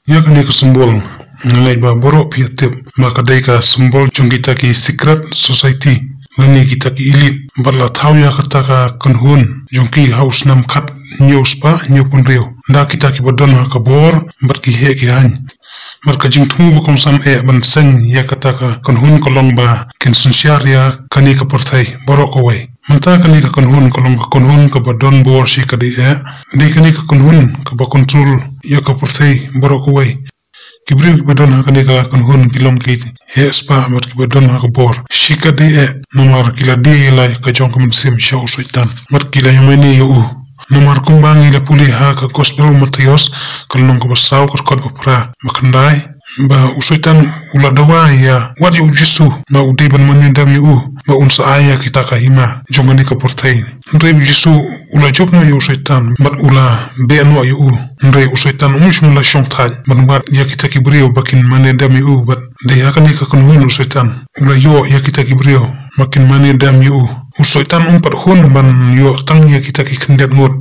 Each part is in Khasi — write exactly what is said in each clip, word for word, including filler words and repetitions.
Ïa kane ka symbol, nga ngeit ba baroh phi ïa tip ba ka dei ka symbol jong kita ki secret society lane kita ki elite, bad la thaw ïa kata ka kynhun jong ki ha u snem khat hynñiew spah hynñiewphew hynriew da kita kiba don ha ka bor bad ki heh ki haiñ. Bad ka jingthmu ba kongsan eh ban seng ïa kata ka kynhun ka long ba kin synshar ïa kane ka pyrthei baroh kawei. Mynta kane ka kynhun ka long ka kynhun kaba don bor shikatdei eh. Dei kane ka kynhun kaba control ïa ka pyrthei baroh kawei. Ki briew kiba don ha kane ka kynhun ki long ki heh spah bad kiba don ha ka bor shikatdei eh, namar ki la die ïa la ka jong ka mynsiem sha u Soitan bad ki la ïa mane ïa u. Namar kumba ngi la pule ha ka Gospel u Mathaios ka lynnong kaba saw ka dkhot ba phra, ba khyndai, ba u Soitan u la dawa ïa, wat ïa u Jisu, ba u dei ban mane dem ïa u, ba un sa ai ïa kita ka hima jong kane ka pyrthei. Hynrei u Jisu u la jop noh ïa u Soitan bad u la beh noh ïa u. Hynrei u Soitan um shym la shong thait ban wad ïa kita ki briew ba kin mane dem ïa u, bad dei ha kane ka kynhun u Soitan u la ïoh ïa kita ki briew ba kin mane dem ïa u. U Soitan um pat hun ban ïoh tang ïa kita ki khyndiat ngut.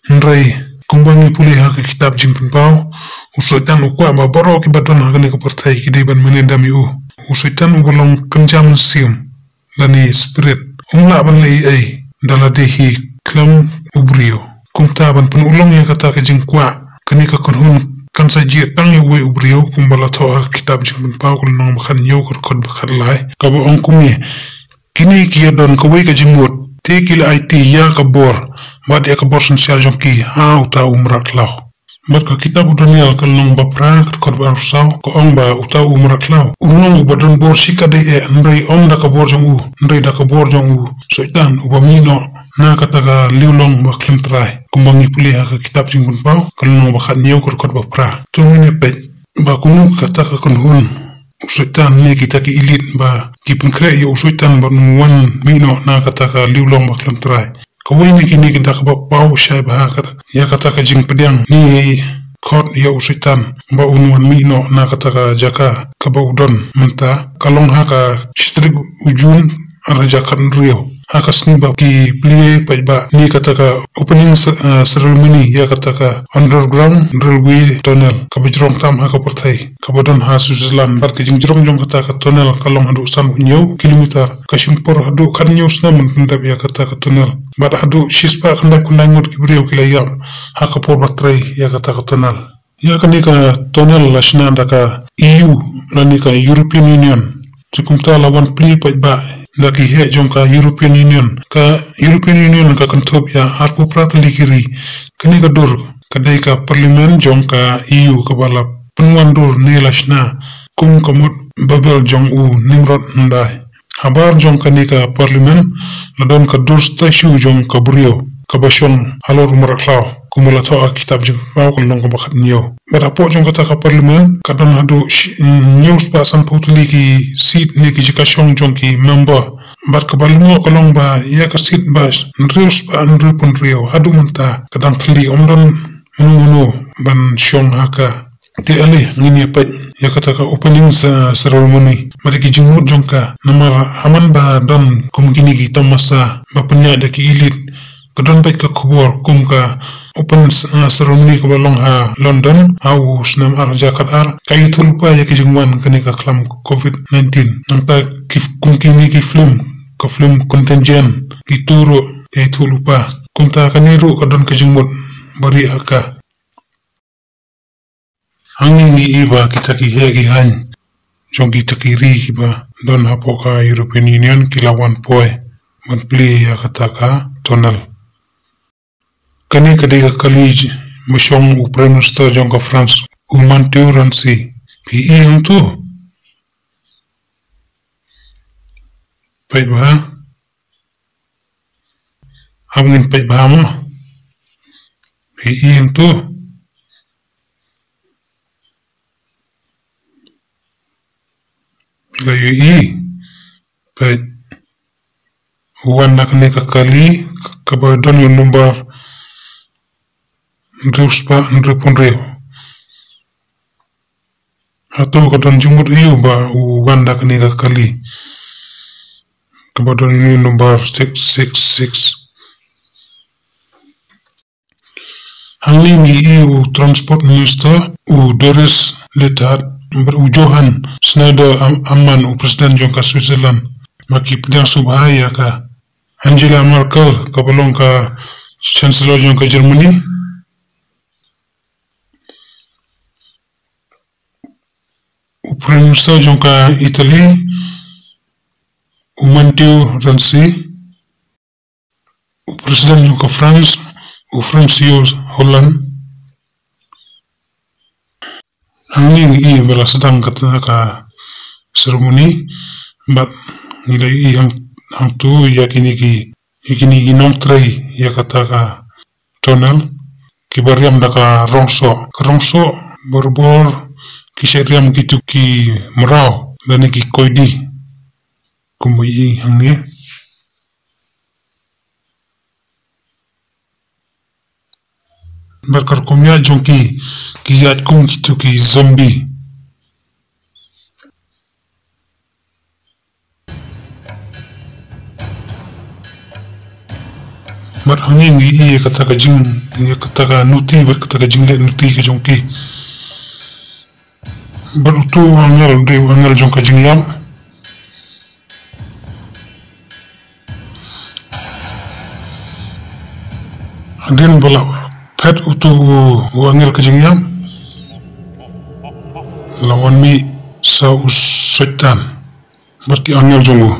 Hynrei kumba ngi pule ha ka kitab Jingpynpaw, u Soitan u kwah ba baroh kiba don ha kane ka pyrthei ki dei ban mane dem ïa u. U Soitan uba long kynja mynsiem lane spirit, um lah ban leh ei ei da lade hi khlem u briew. Kumta ban pynurlong ïa kata ka jingkwah, kane ka kynhun kan sa jied tang ïa uwei u briew, kumba la thoh ha ka kitab Jingpynpaw ka lynnong ba khathynñiew ka dkhot ba khatlai, kaba ong kumne: Kine ki ïa don kawei ka jingmut, te ki la aiti ïa ka bor bad ïa ka bor synshar jong ki ha uta u mrad khlaw. Bad ka kitab u Daniel ka lynnong ba phra ka dkhot ba arphew saw ka ong ba uta u mrad khlaw un long uba don bor shikatdei eh, hynrei ym da ka bor jong u, hynrei da ka bor jong u Soitan uba mih noh na kata ka liwlong ba khlem trai. Kumba ngi pule ha ka kitab Jingpynpaw ka lynnong ba khathynñiew ka dkhot ba phra. To ngin ïa peit ba kumno kata ka kynhun u Soitan ne kita ki elite ba ki pynkhreh ïa u Soitan ban wan mih noh na kata ka liwlong ba khlem trai. Kawei na kine ki da kaba paw shai bha kat ïa kata ka jingpdiang ne khot ïa u Soitan ba un wan mih noh na kata ka jaka kaba u don mynta, ka long ha ka shi tarik u Jun ar hajar khathynriew, ha ka sngi ba ki plie paidbah ne kata ka opening ce-, eh, ceremony ïa kata ka underground railway tunnel kaba jrong tam ha ka pyrthei, kaba don ha Switzerland. Bad ka jingjrong jong kata ka tunnel ka long haduh sanphew hynñiew kilometer. Ka shim por haduh khathynñiew snem ban pyndep ïa kata ka tunnel. Bad haduh shispah khyndai phew khyndai ngut ki briew ki la ïap ha ka por ba trei ïa kata ka tunnel. Ïa kane ka tunnel la shna da ka E U lane ka European Union. Te kumta la wan plie paidbah da ki heh jong ka European Union. Ka European Union ka kynthup ïa arphew phra tylli ki ri. Kane ka dur ka dei ka parliament jong ka E U kaba la pynwan dur ne la shna kum ka mut Babel jong u Nimrod hyndai. Habar jong kane ka parliament la don ka dur statue jong ka briew kaba shong halor u mrad khlaw, kumba la thoh ha ka kitab Jingpynpaw ka lynnong kaba khathynñiew. Bad hapoh jong kata ka parliament ka don haduh shi-, hynñiew spah sanphew tylli ki seat ne ki jaka shong jong ki member. Bad kaba lyngngoh ka long ba ïa ka seat ba hynriew spah hynriewphew hynriew haduh mynta ka dang thylli, ym don mano mano ban shong ha ka. Te ale ngin ïa peit ïa kata ka opening ce-, ceremony bad ki jingmut jong ka, namar ha man ba don kum kine ki tamasa ba pynïaid da ki elite, ka don beit ka khubor kum ka open, eh, ceremony kaba long ha London ha u snem ar hajar khatar, ka ïathuhlypa ïa ki jingwan kane ka khlam covid nineteen. Nangta ki f-, kum kine ki film, ka film Contagion, kito ruh ka ïathuhlypa. Kumta kane ruh ka don ka jingmut ba rieh ha ka. Hangne ngi i ba kita ki heh ki haiñ jong kita ki ri kiba don hapoh ka European Union ki la wan poi ban plie ïa kata ka tunnel. Kane ka dei ka kali j-, ba shong u Prime Minister jong ka France, u Montmorency. Phi i hangto? Peit bha. Hap ngin peit bha mo. Phi i hangto? Phi la ïohi? Peit. U wan na kane ka kali kaba don ïa u nombar hynriew spah hynriewphew hynriew. Hato ka don jingmut aïu ba u wan da kane ka kali kaba don ïa u nombar six six six? Hangne ngi ïohi u Transport Minister, u Dries Lythard, bad u Johan Schneider Am-, Amman, u President jong ka Switzerland. Ma ki pdiang sngewbha ïa ka Angela Merkel, kaba long ka Chancellor jong ka Germany. U Prime Minister jong ka Italy, u Matteo Renzi. U President jong ka France, u François Hollande. Hangne ngi ïohi ba la sdang kata ka ceremony, bad ngi la ïohi hang, hangto ïa kine ki, ïa kine ki nongtrei ïa kata ka tunnel, kiba riam da ka rong soh. Ka rong soh, barabor ki shait riam kito ki mraw, lane ki koidi. Kumba ïohi hangne. Bad ka rukom ïaid jong ki, ki ïaid kum kito ki zombie. Bad hangne ngi ïohi ïa kata ka jing, ïa kata ka nuti, bad kata ka jingleh nuti ka jong ki. Bad uto u angel, u dei u angel jong ka jingïap. Hadien ba la phet uto u, u angel ka jingïap, la wan mih sa u Soitan bad ki angel jong u.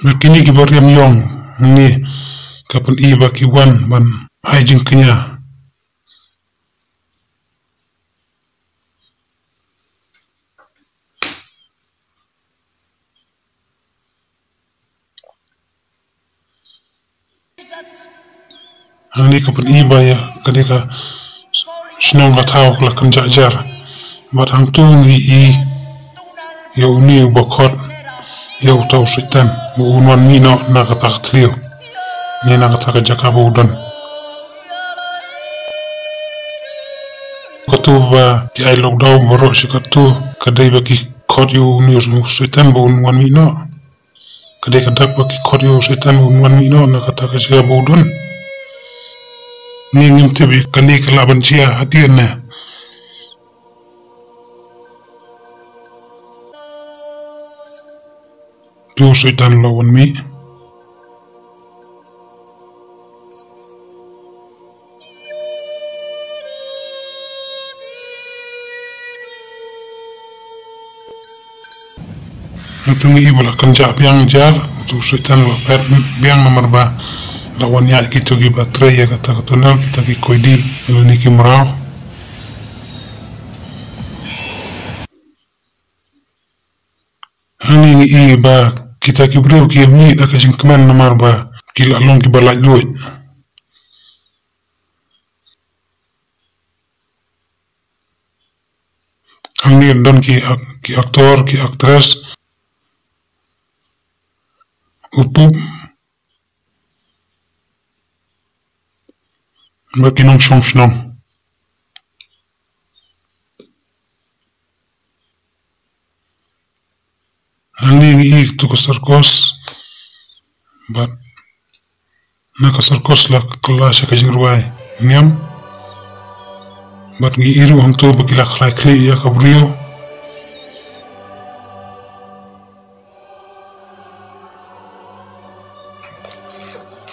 Bad kine kiba riam ïong hangne, ka pyni ba ki wan ban ai jingkñia. Hangne ka pyni ba ïa kane ka shnong ka thaw ka la kynjah jar. Bad hangto ngi ïohi ïa une uba khot ïa uta u Soitan ba un wan mih noh na kata ka thliew, ne na kata ka jaka ba u don. Kato ba ki ai lockdown baroh shi kato, ka dei ba ki khot ïa une u Soitan ba un wan mih noh. Ka dei ka dak ba ki khot ïa u Soitan un wan mih noh na kata ka jaka ba u don. Ngi ngim tip ïa kane ka lah ban jia hadien ne. Te u Soitan la wan mih. Hangto ngi ïohi ba la kynjah biang jar, uto u Soitan la phet biang namar ba la wan ïaid kito kiba trei ïa kata ka tunnel, kita ki koidi, lane ki mraw. Hangne ngi ïohi ba kita ki briew ki ïa mih da ka jingkmen namar ba ki la long kiba laitluid. Hangne don ki ak-, ki actor, ki actress. U pup. Bad ki nongshong shnong. Hangne ngi ïohi kato ka circus. Bad na ka circus la kylla sha ka jingrwai niam. Bad ngi ïohi ruh hangto ba ki la khlai khlieh ïa ka briew.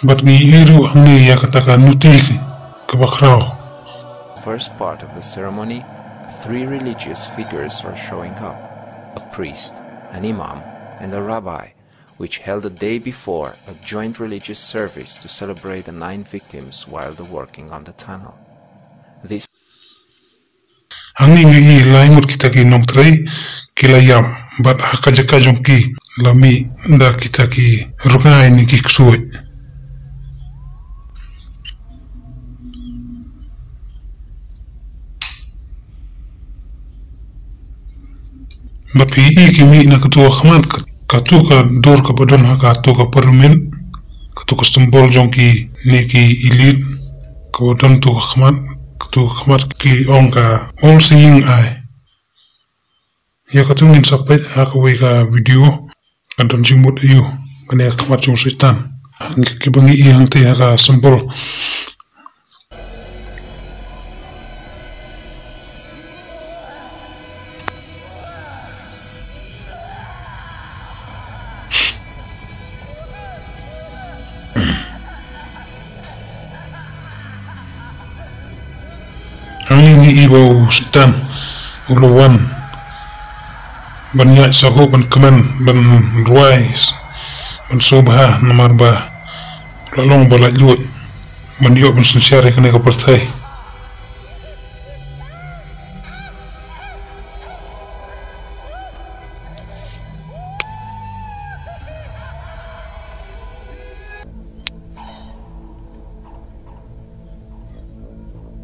Bad ngi ïohi ruh hangne ïa kata ka nuti kaba khraw. First part of the ceremony, three religious figures are showing up, a priest, an imam, and a rabbi, which held the day before a joint religious service to celebrate the nine victims while the working on the tunnel. This Hangne ngi ïohi lai ngut kita ki nongtrei ki la ïap bad ha ka jaka jong ki la mih da kita ki rngai ne ki ksuid. Bad phi ïohi ki mih na kato ka khmat, ka, kato ka dur kaba don ha kato ka pyramid, kato ka symbol jong kine ki elite, kaba don to ka khmat, kato ka khmat ki ong ka all seeing eye. Ïa kato ngin sa peit ha kawei ka video. ka don jingmut aïu kane ka khmat jong u Soitan. Kiba ngi i hangtei ha ka symbol. Hangne ngi i ba u Soitan u la wan ban ïaid sah, ban kmen, ban rwai, ban sngewbha, namar ba u la long ba laitluid ban ïoh ban synshar ïa kane ka pyrthei.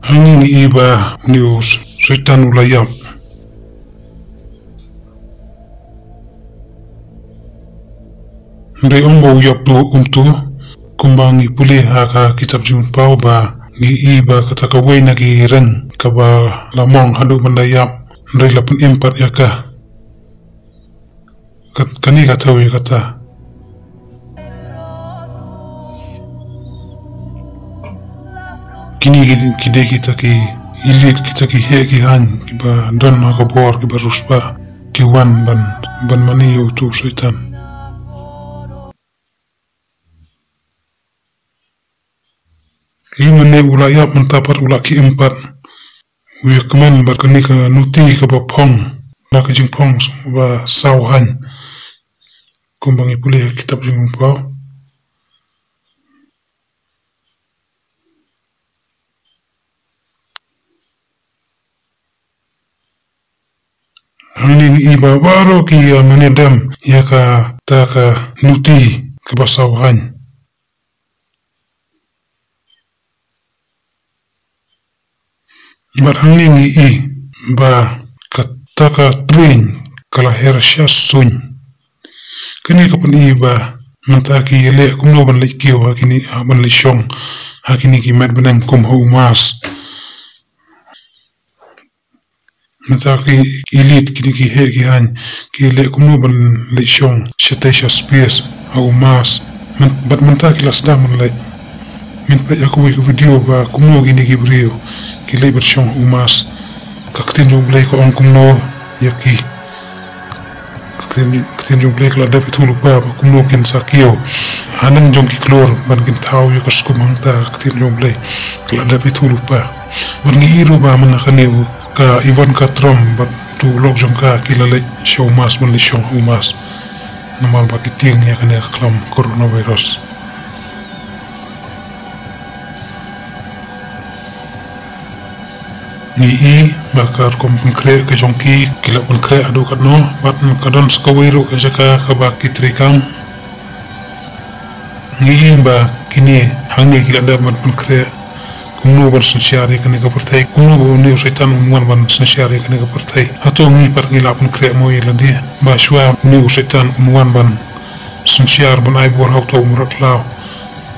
Hangne ngi i ba une u Soitan u la ïap. Hynrei ym ba u ïap duh kumto, kumba ngi pule ha ka kitab Jingpynpaw ba ngi i ba kata kawei na ki reng kaba la mong haduh ban da ïap, hynrei la pynim pat ïa ka. Kat-, kane ka thaw ïa kata. Kine ki, ki dei kita ki elite, kita ki heh ki haiñ kiba don ha ka bor, kiba riewspah, ki wan ban, ban mane ïa uto u Soitan. Ïa mane u la ïap mynta pat u la khie em pat. U ïa kmen bad kane ka nuti kaba phong, na ka jingphong ba saw haiñ. Kumba ngi pule ha kitab Jingpynpaw. Hangne ngi i ba baroh ki ïa mane dem ïa kata ka nuti kaba saw haiñ. Bad hangne ngi i ba kata ka treiñ ka la her sha suiñ. Kane ka pyni ba mynta ki leh kumno ban leit kiew ha kine, ha ban leit shong ha kine ki met bneng kum ha u Mars. Mynta ki elite, kine ki heh ki haiñ, ki leh kumno ban leit shong shatei sha space ha u Mars. Myn-, bad mynta ki la sdang ban leit. Ngin peit ïa kawei ka video ba kumno kine ki briew ki leit ban shong ha u Mars. Ka ktien jong U Blei ka ong kumno ïa ki. Ka ktien, ka ktien jong U Blei ka la dep ithuh lypa ba kumno kin sa kiew haneng jong ki khlur ban kin thaw ïa ka skum hangta. Ka ktien jong U Blei ka la dep ithuh lypa. Bad ngi i ruh ba mynta kane u, ka Ivanka Trump bad uto u lok jong ka ki la leit sha u Mars ban leit shong ha u Mars. Namar ba ki tieng ïa kane ka khlam coronavirus. Ngi i ba ka rukom pynkhreh ka jong ki, ki la pynkhreh haduh katno, bad ka don sa kawei ruh ka jaka kaba ki treikam. Ngi i ba kine hangne ki la dep ban pynkhreh kumno ban synshar ïa kane ka pyrthei, kumno ba une u Soitan un wan ban synshar ïa kane ka pyrthei. Hato ngi pat ngi la pynkhreh mo ïa lade ba shuwa une u Soitan un wan ban synshar, ban ai bor ha uta u mrad khlaw,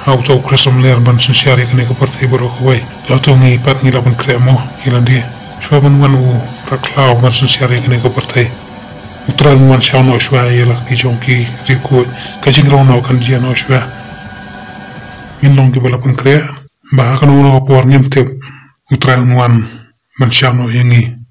ha uta u Khrist ymler ban synshar ïa kane ka pyrthei baroh kawei? Hato ngi pat ngi la pynkhreh mo ïa lade shuwa ban wan u mrad khlaw ban synshar ïa kane ka pyrthei? U Trai un wan shaw noh shuwa ïa la ki jong ki riewkhuid. Ka jingrong noh kan jia noh shuwa. Ngin long kiba la pynkhreh ba ha kano kano ka por ngim tip U Trai un wan ban shaw noh ïa ngi.